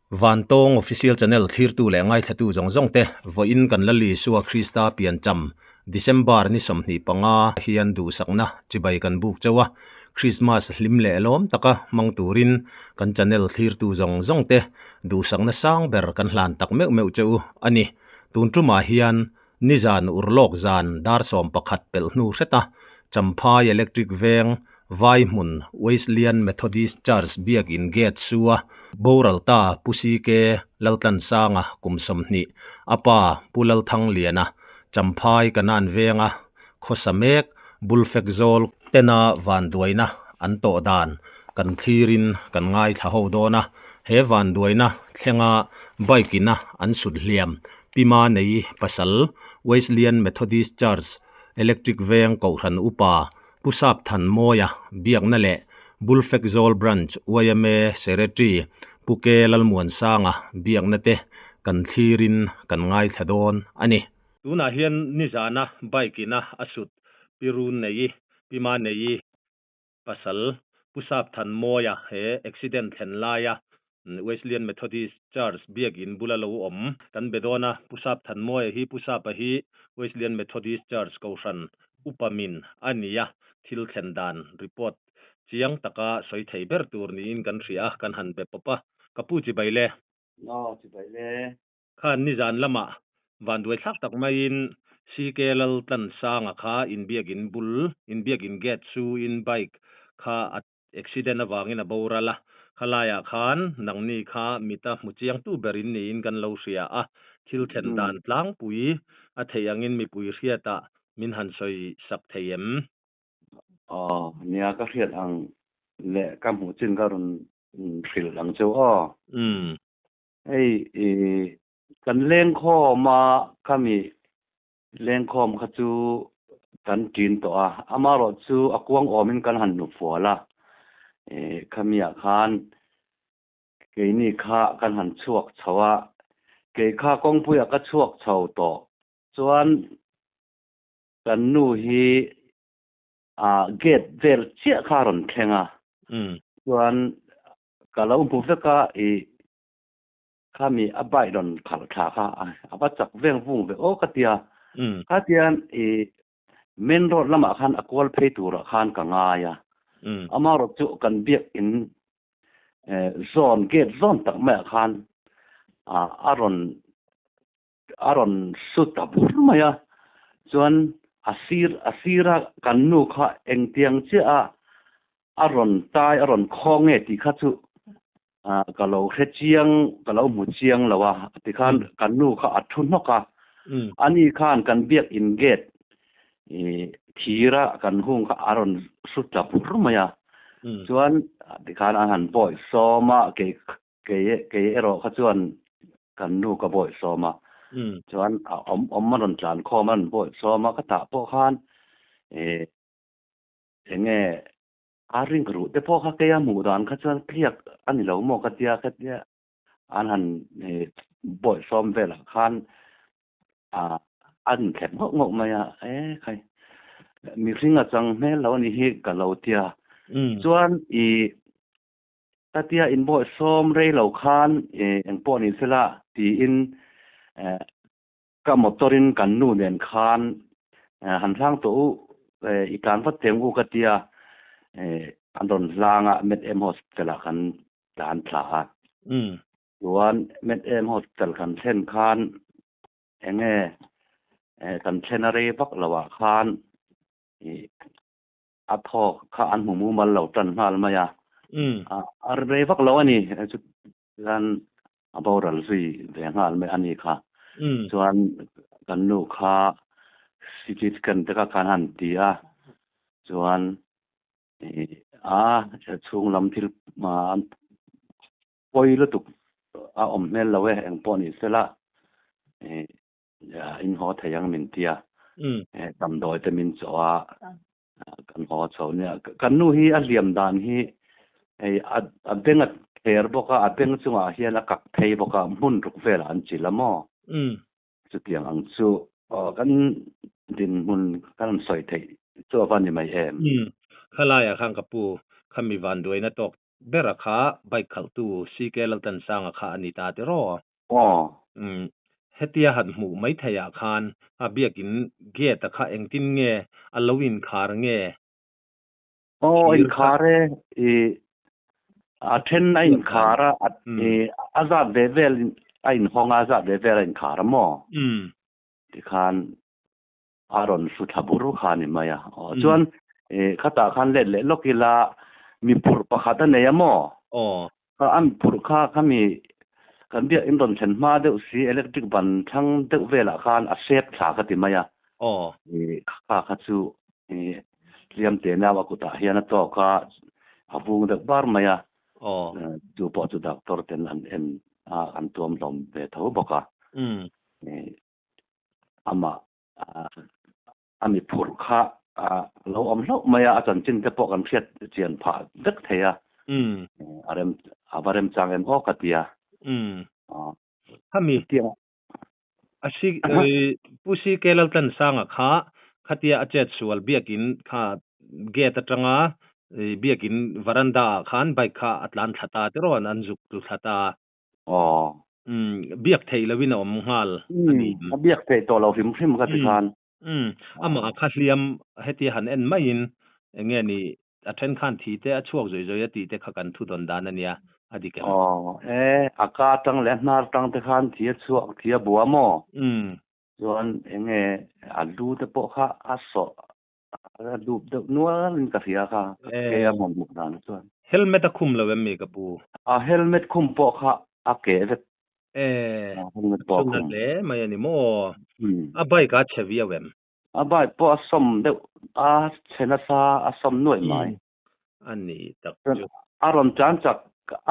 Vantawng Official Channel thlirtu leh ngaithlatu zawng zawng te, vawiin kan Lal Isua Krista piancham December ni 25 hian duhsakna chibai kan buk chauh a, Krismas hlim leh lawm taka hmang turin kan channel thlirtu zawng zawng te duhsakna sang ber kan hlan tak meuh meuh che u a ni. Tun tumah hian nizan urlawk zan dar 11 pelh hnu hreta Champhai Electric Veng Vaihmun Wesleyan Methodist Church Biakin Gate Sua Boralta Pu CK Laltlansanga kum 20 apa Pu Lalthangliana Champhai Kanan Venga Khosamek Bulfek Zol tena van duaina an to dan kan thlirin kan ngai thla ho dona he van duaina thlenga bike ina an sut hliam pima nei pasal Wesleyan Methodist Church Electric Veng Kohhran Upa Pusap Than Moya biakna le Bulfek Zol Branch YMA Secretary Puke Lalmuan Sanga biakna te kan thlirin kan ngai thla dawn ani. Tuna hian nizana bike ina asut pirun nei pima nei pasal Pusap Than Moya he accident thlen laia Wesleyan Methodist Church biakin bula lo awm kan bedona Pusap Than Moya hi Pusap a hi Wesleyan Methodist Church Kohhran upamin ania thil thlen dan report chiang taka soi thei ber tur niin kan hria kan han be pawpa kapu chi bai le. No chi bai le. Khan nizan lama van duai thlak tak maiin CK Laltlansanga kha in biakin bul in biakin gate su in bike kha accident awangin a borala khalaya khan nangni kha mita hmu chiang tu berin niin kan lo hria a thil thlen dan tlang pui a thei angin mipui hriata min han soi sak thei em. Nia ka hriat ang le ka hmu chin ka run hril ang cheu aw. Hei e kan leng khawm a kami leng khawm kha chu kan tin to a ama ro chu a kuang awmin kan han nu fuala e khamia khan keini kha kan han chuak chhoa ke kha kawng puia ka chuak chho to chuan kan nu hi a gate vel chiah kha ron thlenga. Chuan ka lo hmu veka i khami a bai ron khal thla kha a va chak veng vung ve o ka tia. Kha tian i main road lama khan a kual phei tura khan ka ngaia. Ama ro chu kan biak in zone gate zone tak mai khan a aron su ta bur maya. Chuan asir asira kan nu kha engtiang che a aron tai aron khonge ti kha chu ka lo hre chiang ka lo mu chiang lawa ti khan kan nu kha a thu noka. Ani khan kan biak in gate e thira kan hung kha aron su ta bur maya. Chuan ti khan an han boi soma ke ke ke ero kha chuan kan nu ka boi soma. Chuan om om man tlan kho man boi soma ka ta po khan e enge a ring ru te po kha ke ya mu dan kha chuan kliak ani lo mo ka tia ka tia an han e boi som vela khan a an thlep ngok ngok maya e khai mi ringa chang hmel lo ni hi ka lo tia. Chuan i ta tia in boi som rei lo khan e eng pawh ni sela ti in ka motorin kan nu nen khan han hlang to u i kan vat teng u ka tia an ron hlanga Med M Hospital kan tlan thla a. Chuan Med M Hospital kan thlen khan enge kan thlen a rei vak loah khan a thawk kha an hmu mu mal lo tan nghal mai a. A rei vak lo ani chu kan a boral zui ve nghal mai ani kha. Chuan kan nu kha CT scan te kha khan han ti a. Chuan a chhung lam thil an poi lutuk a awm hmel lo e eng pawh ni sela in haw thei ang min tia. Damdawi te min chaw a kan haw chho nia kan nu hi a hliam dan hi a beng a ther bawk a a beng chungah hian a kak thei bawk a hmun ruk velah an chi la maw. Chutiang ang chu kan din hmun kan sawi thei chu avan ni mai em. Khalaya khan ka pu khami van duaina tok bera kha bike khalhtu CK Laltlansanga kha a ni ta tiraw? Aw. Umm hetia han hmuh mai theih ah khan a biakin gate a kha engtin nge a lo inkhar nge? Aw Thir kha. Inkhar e, i a then a Biak dan. Inkhar a, i a zat ve vel a inhawng a, a zat ve vel a inkhar a maw? Tikhan a rawn hlu thla bur kha a ni mai a. Aw chuan khatah khan let leh lawk ila mi phurh pakhat a nei a maw? Aw. Kha a mi phurh kha khami kan biak in rawn thlen hma deuh si electric ban thlang deuh velah khan a sep thla ka ti mai a. Aw. Kha kha chu hliam te nau a kutah hian a tawk a, a vung deuh bar mai a. Aw. Chu pawh chu doctor ten an en a, an tuam hlawm ve tho bawk a. Amah a mi phurh kha a lo awm hlauh mai a, a chanchin te pawh kan hriat chian phah vek thei a, a rem a va remchang em aw ka ti a. Khami a si Pu CK Laltlansanga kha khatia a chet sual biakin kha gate atanga biakin veranda ah khan bike kha a tlan thla ta tiraw an zuk tlu thla ta. Aw. Umm, biak theih loin a awm nghal a ni. Umm, a biak theih tawh lo hrim hrim ka ti khan. Umm, amah kha hliam hetia han en maiin eng nge ni a then khan thi te a chhuak zawih zawih a tih te kha kan thu dawn dan a nia, a dik em? Aw, e, a ka tang leh a hnar tang te khan thi a chhuak, thi a bua maw? Umm. Chuan eng nge a lu te pawh kha a sawh A dup deuh nual in ka hria kha, ka ke a hmuh hmuh dan chuan. Helmet a khum lo em mi ka pu? A helmet khum pawh kha a keh vek. E, helmet pawh a chhun a khum. hle mai a ni maw? A bike a chhe viau em? A bike pawh a sawm deuh, a chhe nasa, a sawm nuaih mai. A ni tak chu. A rawn tan chak,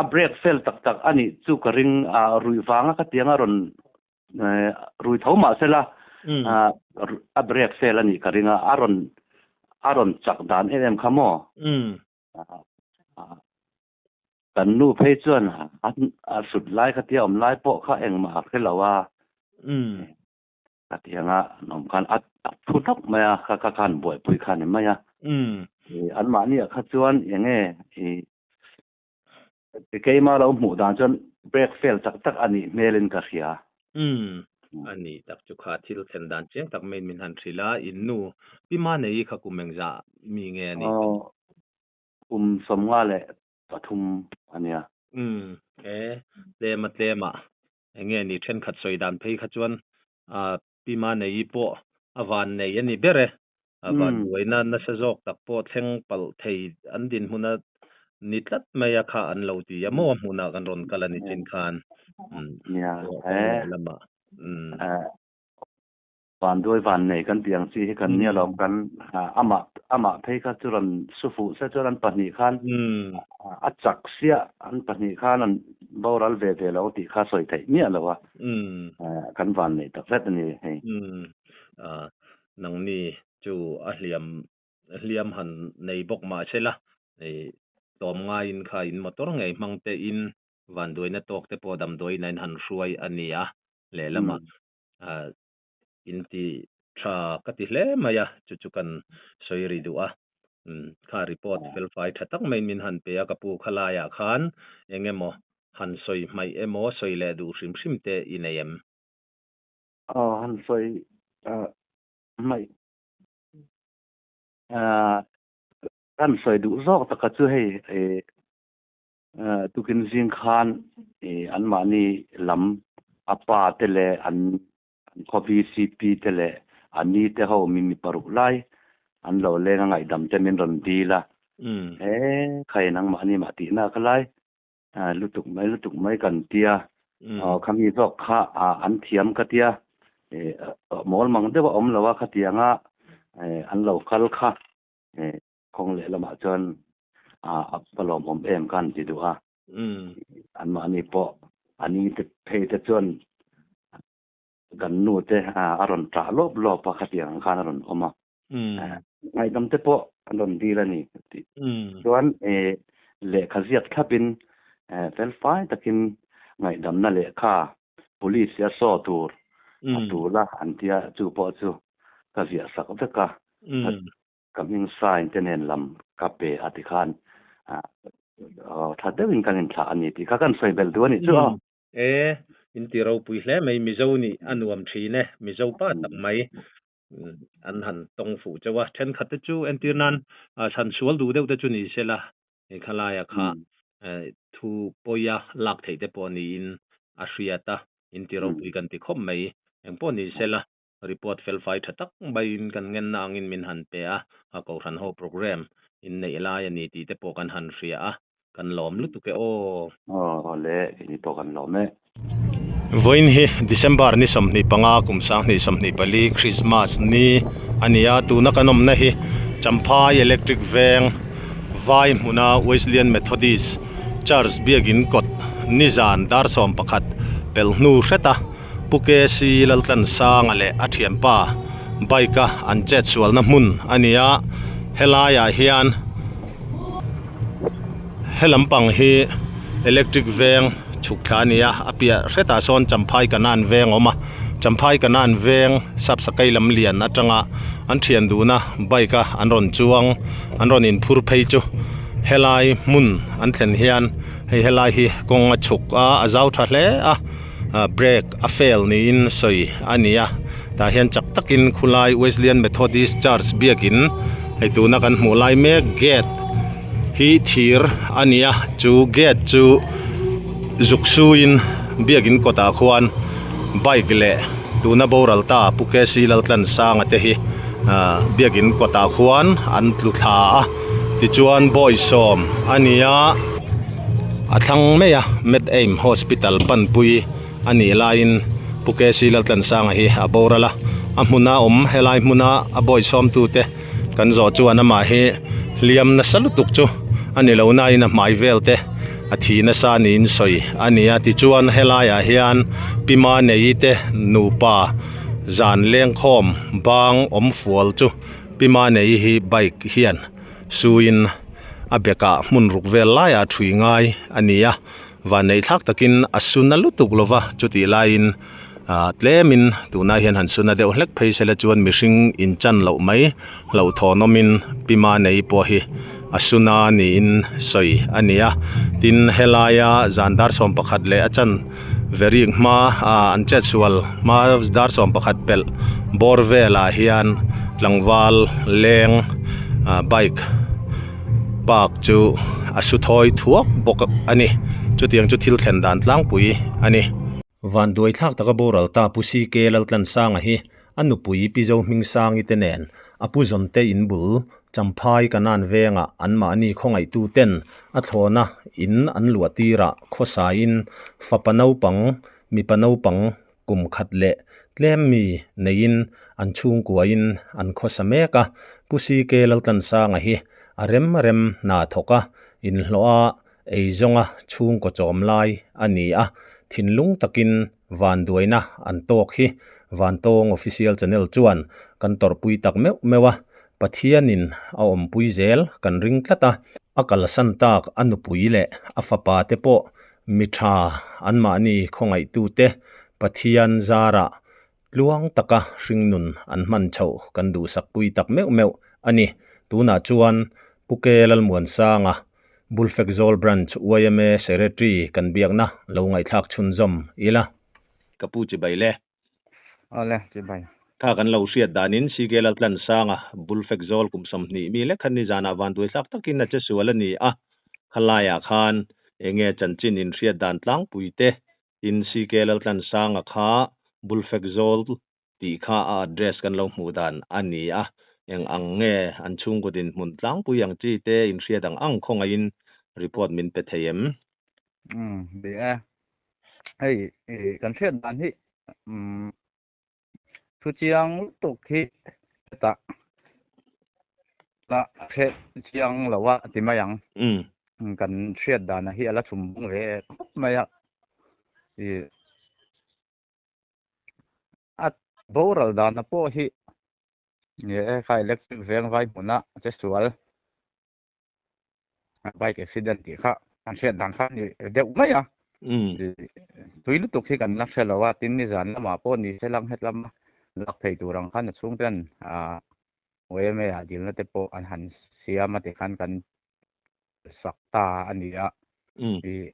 a brake fail tak tak a nih chu ka ring, a ruih vanga ka tiang a rawn rui tho mah sela a brake fail a nih ka ring a, a rawn a rawn chak dan em em kha maw? Kan nu phei chuan a hrut lai kha tia awm lai pawh kha engmah a hre lo a, ka ti ang a, an awm khan a thu hlauh mai a, kha kha khan buaipui kha a ni mai a. Anmahniah kha chuan eng nge Keima lo hmuh dan chuan break fail tak tak a nih hmelin ka hria. Umm, a ni tak chu kha thil thlen dan chiang tak maiin min han hrilh a, in nu Pi Manei kha kum engzah mi nge a nih? Aw, kum 53 a nia. Umm, e, tlem a tlem ah eng nge ni thenkhat sawi dan phei kha chuan Pi Manei pawh a van nei a ni ber e. A van buaina nasa zawk tak pawh thleng palh thei an dinhmun a ni tlat mai a kha an lo ti a maw hmunah kan rawn kal a ni chin khan. Nia, he lamah. Van duai van nei kan tih ang chi hi kan nia lawm kan amah amah phei kha chu rawn su fuh se chuan an pahnih khan a chak siah an pahnih khan an boral ve ve lo tih kha sawi theih miah lo a kan van nei tak zet a ni hei. Nangni chu a hliam hliam han nei bawk mah se la tlawm ngaiin kha in motor ngei hmang te in vanduaina tawk te pawh damdawiin a in han hruai a ni a lehlamah in ti tha ka ti hle mai a, chu chu kan sawi ri duh a. Kha report felfai tha tak maiin min han pe a, ka pu khalaiah khan eng emaw han sawi hmaih emaw sawi leh duh hrim hrim te i nei em? Aw, han sawi hmaih kan sawi duh zawk taka chu hei Tukin zing khan anmahni lam a pa te leh an khaw VCP te leh a ni te ho mi mi paruk lai an lo leng a ngaihdam te min rawn dil a. He khai nangmahni mah tihna ka lai lutuk mai lutuk mai kan tia. Aw khami zawk kha an thiam ka tia. Mawl mang deuh a awm lo a khatianga an lo kal kha. Kawng leh lamah chuan a va lawmawm em ka han ti duh a. Anmahni pawh a ni te phei te chuan kan nu te a rawn ṭah lawp lawp a, khatiang ang khan a rawn awm a. Ngaihdam te pawh an rawn dil a ni tih chuan lehkha ziak thlapin felfai takin ngaihdamna lehkha police hi a saw tur a tul a an tia chu pawh chu ka ziah sak vek a. Ka hming sign te nen lam ka pe a tikhan Tha deuhin kan inthlah a ni tih kha kan sawi belh duh a nih chu aw. E, in ti ropui hle mai, Mizo nih a nuam thin e, Mizo pa tak mai an han tawng fuh chauh a. Thenkhat te chu entir nan chhan sual duh deuh te chu ni se la, hei khalaia kha thu pawia lak theih te pawh niin a hriat a, in ti ropui kan ti khawp mai. Engpawh ni se la, Report felfai tha tak maiin kan ngenna angin min han pe a, a Kohhran ho programme in neih lai a ni tih te pawh kan han hria a, kan lawm lutuk e aw. Aw le, keini pawh kan lawm e. Vawiin hi December ni 25 kum 2024 Christmas ni a ni a, tuna kan awmna hi Champhai Electric Veng Vai hmuna Wesleyan Methodist Church biakin kawt nizan dar 11 pelh hnu hret a. Pu KC Laltlansanga leh a thianpa bike a an chet sualna hmun a ni a, helaiah hian he lampang hi electric veng chhuk thla a ni a, a piah hretah sawn Champhai Kanan veng a awm a, Champhai Kanan veng Sapsakei lam lian atanga an thian duhna bike a an rawn chuang an rawn inphur phei chu helai hmun an thlen hian hei helai hi kawng a chhuk a, a zau tha hle a. Brake a fail niin sawi a ni a, tah hian chak takin khulai Wesleyan Methodist Church biakin hei tuna kan hmuh lai mek gate hi thir a ni a, chu gate chu zuk suiin biakin kawtah khuan bike leh tuna boral ta Pu K C Laltlansanga te hi ah biakin kawtah khuan an tlu thla a, tichuan bawisawm a ni a. A thlang mai a Med Aim Hospital panpui a nih laiin Pu KC Laltlansanga hi a boral a, a hmuna awm helai hmuna a bawihsawmtute kan zawh chuan amah hi hliam nasa lutuk chu a ni lo nain a hmai vel te a thi nasa niin sawi a ni a, tichuan helaiah hian Pi Manei te nupa zan lengkhawm bang awm fual chu Pi Manei hi bike hian Suiin a bekah hmun ruk vel laiah thui ngai a ni a, vanneih thlak takin a suna lutuk lova chutih laiin ah tlemin tunah hian han suna deuh hlek phei sela chuan mihring inchan loh mai hlauhthawn awmin pi Manei pawh hi a suna niin sawi a ni a, tin helaia zan dar 11 leh a chan verik hma ah an chetsual hma dar 11 pelh bawr velah hian tlangval leng ah bike park chu a su thawi thuak bawk a ni chutiang chu thil thlen dan tlangpui a ni. Van duai thlak taka boral ta Pu CK Laltlansanga hi a nupui Pi Zohmingsangi te nen a pu zawnte in bul Champhai Kanan vengah anmahni khawngaihtu ten a thlawna in an luah tirah khawsaiin fapa naupang, mipa naupang kum khat leh tlem mi neiin an chhungkuain an khawsa mek a. Pu CK Laltlansanga hi a rem rem hna thawk a, inhlawh a eizawnga chhungkaw chawm lai a ni a, thinlung takin vanduaina an tawk hi Vantawng Official Channel chuan kan tawrhpui tak meuh meuh a, Pathianin a awmpui zel kan ring tlat a, a kalsan tak a nupui leh a fapa te pawh mi tha anmahni khawngaihtute Pathian zarah tluang taka hringnun an hman chhoh kan duhsakpui tak meuh meuh a ni. Tunah chuan Pu Ke Lalmuansanga, Bulfekzawl Branch yma Secretary kan biakna lo ngaihthlak chhunzawm ila. Ka pu chibai le. Awle, chibai. Kha kan lo hriat danin CK Laltlansanga, Bulfekzawl kum 20 mi lek khan nizanah vanduaithlak takin a che sual a ni a. Khalaiah khan enge chanchin inhriat dan tlangpui te Tin, CK Laltlansanga kha Bulfekzawl tih kha a address kan lo hmuh dan a ni a, eng ang nge an chhungkaw dinhmun tlangpui ang chi te inhriat ang ang khawngaihin report min pe thei em? Umm, ni e. Hei, kan hriat dan hi umm thu chiang lutuk hi hetah la hriat chiang lo a ti mai ang. Kan hriat dana hi a la chhum bung ve khawp mai a. Ih a boral dana pawh hi nge e kha electric veng vai hmuna che sual bike accident tih kha an hriat dan kha ni deuh mai a. Tui lutuk hi kan la hre lo a, tin nizan lamah pawh ni se lang het lama lak thei tur ang khan a chhungten YMA ah dilna te pawh an han siam a tikhan kan. sak ta a ni a. I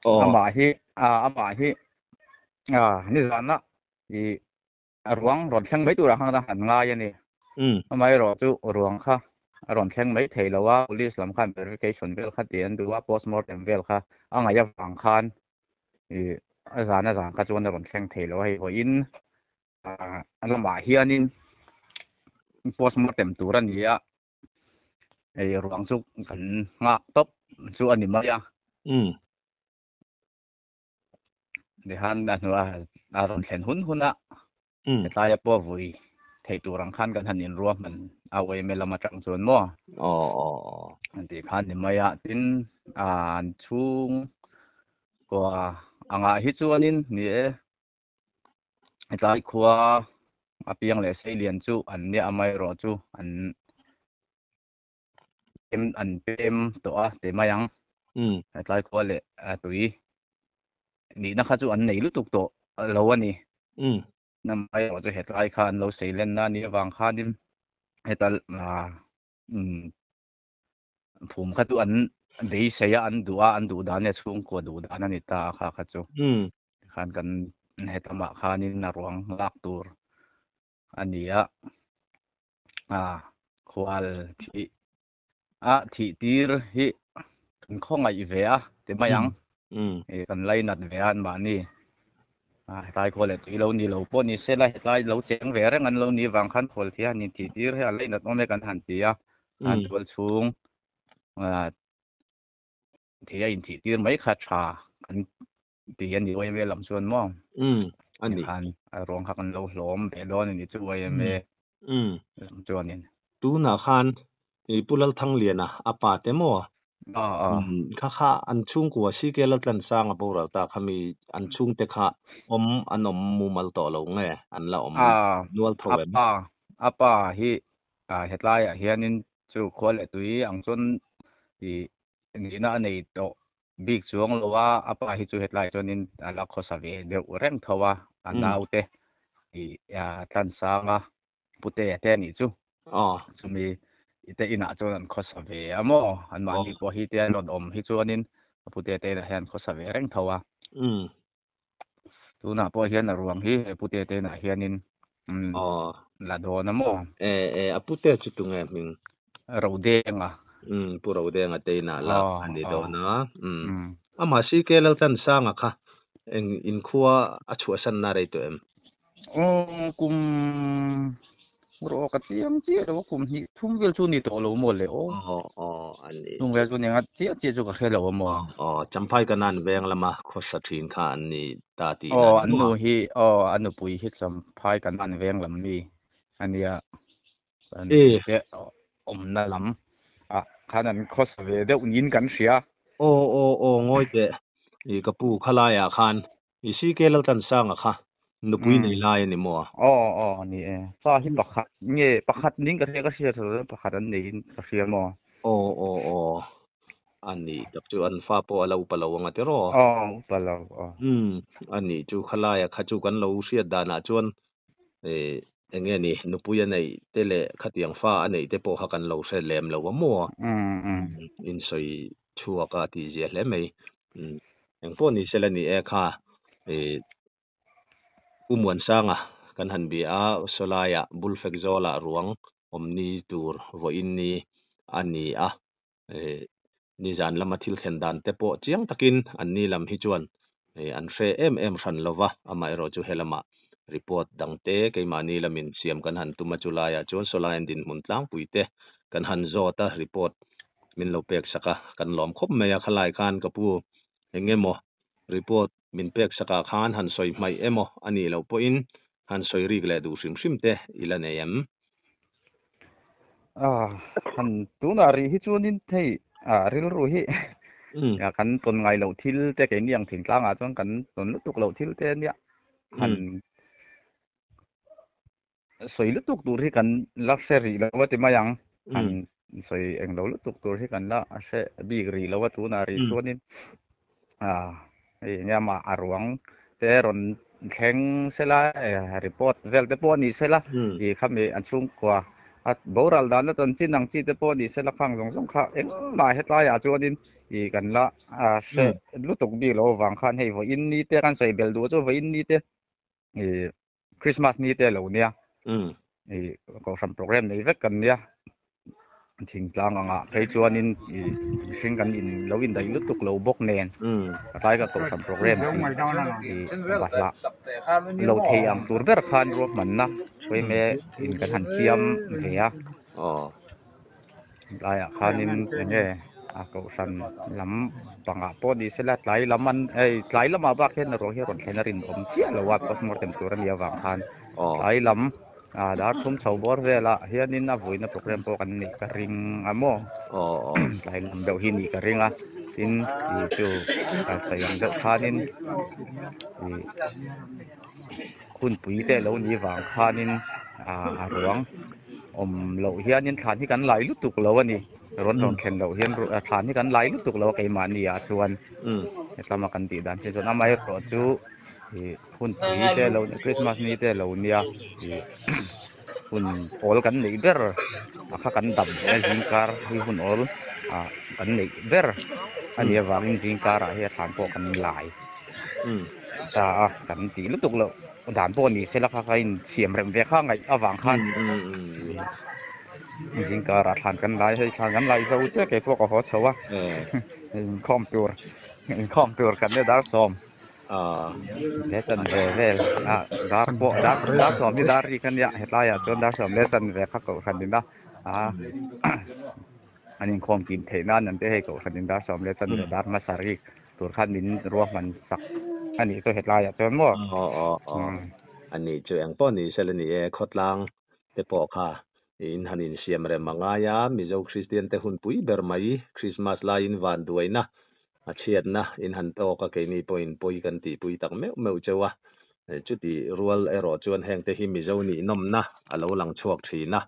amah hi amah hi nizana i ruang rawn thleng mai turah khan a han ngai a ni. Amaherawhchu ruang kha a rawn thleng mai thei lo a, police lam khan verification vel kha tih an duh a, postmortem vel kha a ngaih avang khan i a zan a zan kha chuan a rawn thleng thei lo a, hei vawiin a lamah hianin postmortem tur a ni a, hei ruang chu kan nghak tawp chu a ni mai a. Nihan a hnuah a rawn thlen hun hun a, hetlaia pawh vui theih tur ang khan kan han inruahman a uaime lam atang chuan maw? An tih khan ni mai a, tin an chhung kua angah hi chuanin ni e, hetlai khua a piang leh seilian chu an nia amaherawh chu an pem an pem tawh a ti mai ang. Tlai khua leh tui nihna kha chu an nei lutuk tawh lo a ni. Na mai erawh chu hetlai kha an lo sei lenna a nih avang khanin heta phum kha chu an beisei a, an duh a, an duh dan leh chhungkua duh dan a ni ta a kha kha chu. Khan kan hetamah khanin a ruang lak tur a ni a, khual thih a thih tir hi kan khawngaih ve a ti mai ang, kan lainat ve a anmahni hetlai khual leh tui lo ni lo pawh ni se la hetlai lo cheng ve reng an lo nih vang khan khual thih a han inthih tir hi a lainat awm e kan han ti a, an tual chhung thih a inthih tir mai kha tha kan ti a ni YMA lam chuan maw? A ni. Khan a ruang kha kan lo hlawm ve dawn a ni chu YMA lam chuanin. Tunah khan i Pu Lalthangliana a pa te maw? Kha kha an chhungkua CK Laltlansanga boral ta kha mi an chhungte kha awm an awm mumal tawh lo nge an la awm nual tho em? A pa a pa hi hetlaiah hianin chu khua leh tui ang chuan i nihna a nei tawh bik chuang lo a, a pa hi chu hetlai chuanin a la khawsa ve deuh reng tho a, a naute ih Tlansanga Putea te anih chu. Chumi te inah chuan an khawsa ve a maw? Anmahni pawh hi te an rawn awm hi chuanin a Putea te inah hian an khawsa ve reng tho a. Tunah pawh hian a ruang hi he Putea te inah hianin la dawn a maw? A Putea chu tunge hming? Rodenga. Pu Rodenga te inah la a ni dawn a. Amah CK Laltlansanga kha eng inkhua a chhuahsanna rei tawh em? Aw kum rawh ka chiang chiah lo a kum hnih thum vel chu ni tawh lo maw le aw. Aw aw a ni. Chung vel chu ni ang a chiah chiah chu ka hre lo a maw. Aw Champhai Kanan veng lama khawsa thin kha an ni ta tih Aw an nu hi aw a nupui hi Champhai Kanan veng lam mi a nia. An te awmna lam ah khan an khawsa ve deuh niin kan hria. Aw aw aw ngawi teh i ka pu khalaiah khan I CK Laltlansanga kha nupui nei lai a ni maw? Aw aw ni e. Fa hi pakhat nge pakhat ning ka hria ka hria tha lo pakhat an neiin ka hria maw? Aw aw aw a ni tak chu an fa pawh a la upa lo anga tiraw? Aw upa lo aw. Umm a ni chu khalaia kha chu kan lo hriat danah chuan eng nge ni nupui a neih te leh khatiang fa a neih te pawh kha kan lo hre lem lo a maw? Insawi chhuak a tih zia hle mai. Eng pawh ni sela ni e kha Pu Muansanga kan han bia a, sawlaiah Bulfek Zawlah ruang awmni tur vawiin ni a ni a, nizan lama thil thlen dan te pawh chiang takin anni lam hi chuan an hre em em hran lo va, amaherawh chu helamah report dangte keimahni lamin siam kan han tum a, chulaiah chuan sawlaiin dinhmun tlangpui te kan han zawt a, report min lo pek sak a, kan lawm khawp mai a, khalai khan ka pu eng emaw report min pek sak ah khan han sawi hmaih emaw a nih loh pawhin han sawi rik leh duh hrim hrim te i la nei em? Han tunah rih hi chuanin hei rilru hi kan tawn ngai loh thil te keini ang thingtlangah chuan kan tawn lutuk loh thil te ania han sawi lutuk tur hi kan la hre rih lo a ti mai ang. Han sawi eng lo lutuk tur hi kan la hre bik rih lo a tunah rih chuanin hei enge amah a ruang te rawn thleng sela report vel te pawh a ni sela i khami an chhungkua a boral dana chanchin ang chi te pawh a ni sela khang zawng zawng kha engmah hetlaiah chuanin i kan la hre lutuk bik loh avang khan hei vawiin ni te kan sawi bel duh chu vawiin ni te i Christmas ni te lo nia i kohhran program nei vek kan nia thingtlang angah phei chuanin i mihring kan in lo indaih lutuk lo bawk nen tlai ka kohhran program i bahlah lo thei ang tur ber khan ruahmanna hruaime in kan han siam ve a tlaiah khanin enge a kohhran lam pangah pawh ni sela tlai lam an ei tlai lamah bak hian erawh hi a rawn thlen a rinawm chiah lo a postmortem tur a nih avang khan tlai lam ah dar thum chho bawr velah hianin a vuina program pawh kan neih ka ring a maw tlai lam deuh hi nih ka ring a tin ih chu a sawi ang deuh khanin ih hunpui te lo nih vang khanin ah a ruang awm loh hianin thlan hi kan lai lutuk lo a ni rawn rawn thlen loh hian thlan hi kan lai lutuk lo a keimahni ah chuan hetlama kan tih dan hi chuan amaherawh chu ih hunpui te lo Christmas ni te lo nia ih hun awl kan neih ber a kha kan dam a zingkar hi hun awl ah kan neih ber a nih avangin zingkarah hian thlan pawh kan lai. Ta a kan tih lutuk loh dan pawh ni sela kha kha in siam rem ve kha ngaih avang khan zingkarah thlan kan lai hei thlan kan lai zo chiah kei pawh ka haw chho a inkhawm tur inkhawm tur kan nia dar sawm he chan ve vel a dar pawh dar dar sawm hi dar rik ania hetlaiah chuan dar sawm leh chan ve kha kohhran in a a an inkhawm kim theih nan an te hei kohhran in dar sawm leh chan ve dar hmasa rik. Tur khan min ruahman sak a nih chu hetlaiah chuan maw? Aw aw aw. A nih chu eng pawh ni sela ni e, khawtlang te pawh kha in han insiam rem a ngai a, Mizo Kristian te hun pui ber mai Krismas laiin vanduaina a chhiatna in han tawk a, keini pawhin pawi kan tihpui tak meuh meuh cheu a, chuti rual erawh chuan hengte hi Mizo nihnawmna a lo lang chhuak thin a,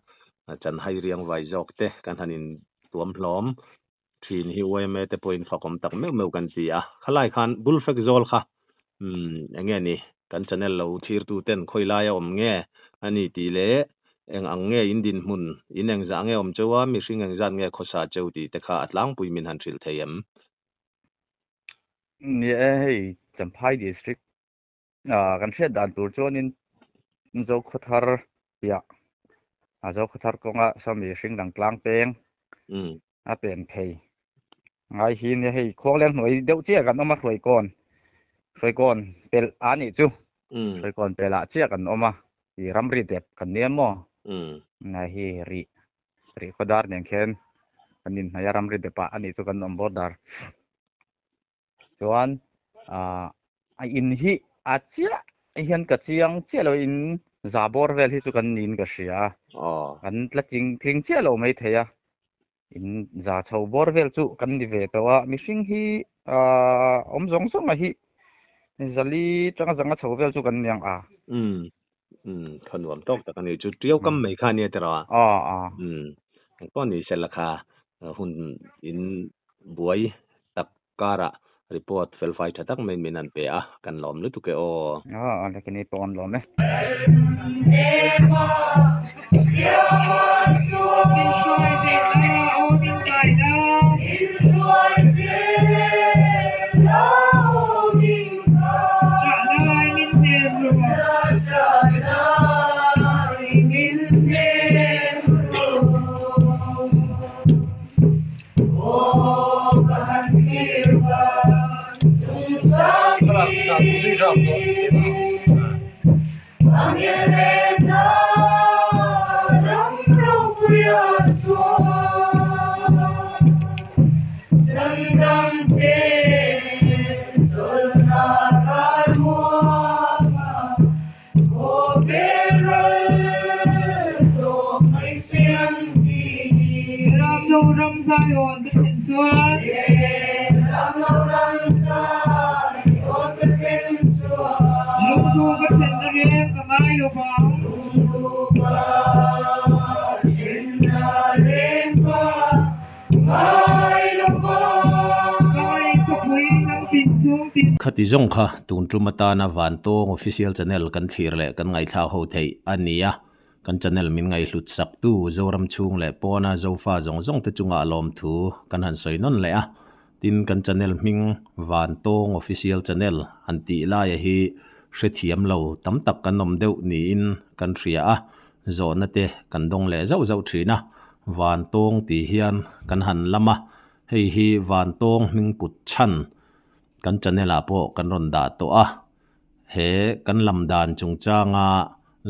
chanhai riang vai zawk te kan han intuam hlawm thin hi yma te pawhin fakawm tak meuh meuh kan ti a, khalai khan Bullfrog zawl kha umm eng nge ni kan channel lo thirtu ten khawi laia awm nge a ni tih leh eng ang nge in dinhmun in eng zah nge awm cheu a, mihring eng zat nge khawsa cheu tih te kha a tlangpui min han hrilh thei em? Ni e, hei Champhai District Ah kan hriat dan tur chuanin Zokhawthar piah ah Zokhawthar kawnga sawmi hring dang tlang peng a pen phei ngai hi nia hei khuangleng hnuai deuh chiah kan awm a Hruaikawn Hruaikawn pelh a nih chu Hruaikawn pelh ah chiah kan awm a ih ramri dep kan nia maw ngai hi rih rih khawdar nen khian kan inhnaih a ramri dep ah a nih chu kan awm border. Chuan ah a in hi a chiah hian ka chiang chiah lo in za bawr vel hi chu kan niin ka hria a kan tla tling tling chiah lo mai thei a in za chho bawr vel chu kan ni ve tawh a mihring hi ah awm zawng zawng a hi zali tanga zanga chho vel chu kan ni ang a. Umm umm kha nuam tawk tak a ni chu tiau kam mai kha ania tiraw a umm engpawh ni sela kha hun in buai tak Karah report felfai tha tak maiin min han pe a, kan lawm lutuk e aw. Aw, lekin i pawh an lawm e. Khati zawng kha tun tum atana Vantawng Official Channel kan thlir leh kan ngaihthlak ho theih a ni a. Kan channel min ngaihhlut saktu Zoram chhung leh pawna Zofa zawng zawng te chungah lawmthu kan han sawi nawn leh a. Tin, kan channel hming Vantawng Official Channel han tih laia hi hrethiam lo tam tak kan awm deuh niin kan hria a, zawhna te kan dawng leh zauh zauh thin a. Vantawng tih hian kan han lam a, hei hi Vantawng hming put chhan kan channel ah pawh kan rawn dah tawh a. He kan lam dan chungchanga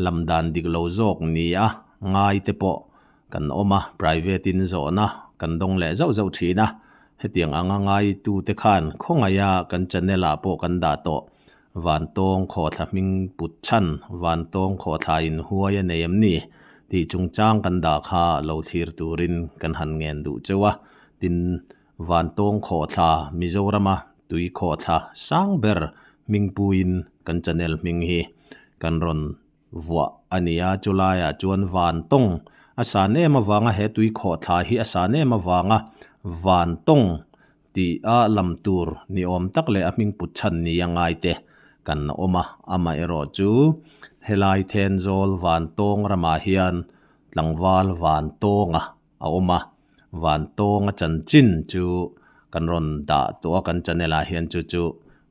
lam dan dik lo zawk ni a ngai te pawh kan awm a, private in zawhna kan dawng leh zauh zauh thin a, hetiang anga ngaitu te khan khawngaih a kan channel ah pawh kan dah tawh. Vantawng khawhthla hming put chhan, Vantawng khawhthla in huai a nei em ni? tih chungchang kan dah kha lo thlir turin kan han ngen duh cheu a, tin Vantawng khawhthla Mizorama tui khawhthla sang ber hmingpuiin kan channel hming hi kan rawn vuah a ni a, chulaiah chuan Vantawng a san em avanga he tui khawhthla hi a san em avanga Vantawng tih a lam tur ni awm tak leh a hming put chhan ni a ngai te kan awm a, amaherawh chu helai Thenzawl Vantawng ramah hian tlangval Vantawnga a awm a, Vantawnga chanchin chu kan rawn dah tawh a kan channel ah hian chu chu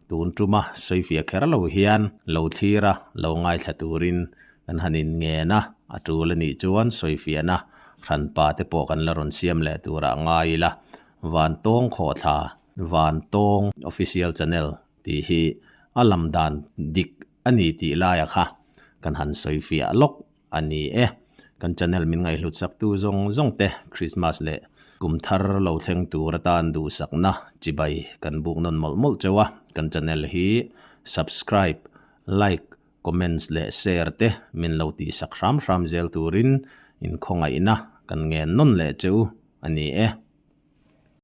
tun tuma sawifiah kher lo hian lo thlir a, lo ngaithla turin kan han in ngen a, a tul a nih chuan sawifiahna hranpa te pawh kan la rawn siam leh turah ngai ila, Vantawng Khawhthla, Vantawng Official Channel tih hi a lam dan dik a ni tih laia kha kan han sawifiah lawk a ni e. Kan channel min ngaihhlut saktu zawng zawng te Christmas leh kum thar lo thleng tur atan duhsakna chibai kan buk nawn mawlh mawlh cheu a, kan channel hi subscribe, like, comments leh share te min lo tihsak hram hram zel turin inkhawngaihna kan ngen nawn leh cheu a ni e.